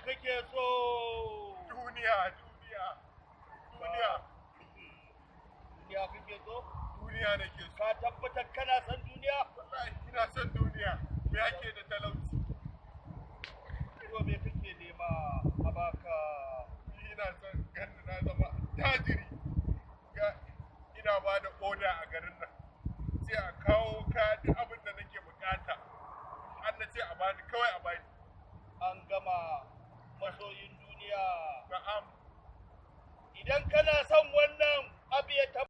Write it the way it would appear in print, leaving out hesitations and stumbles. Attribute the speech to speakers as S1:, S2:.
S1: kake so?
S2: Duniya, duniya, duniya.
S1: Duniya kake so?
S2: Duniya nake so.
S1: Ka tabbatar kana son duniya?
S2: Wallahi ina son duniya. Me ake da talauci?
S1: To me kake nema a baka?
S2: Ina son ganin na zama tajiri. Ga ina ba da oda a garin nan. Sai a kawo ka duk abin da nake bukata. An na ce a bani, kawai a bani.
S1: An gama, masoyin duniya.
S2: Na'am.
S1: Idan kana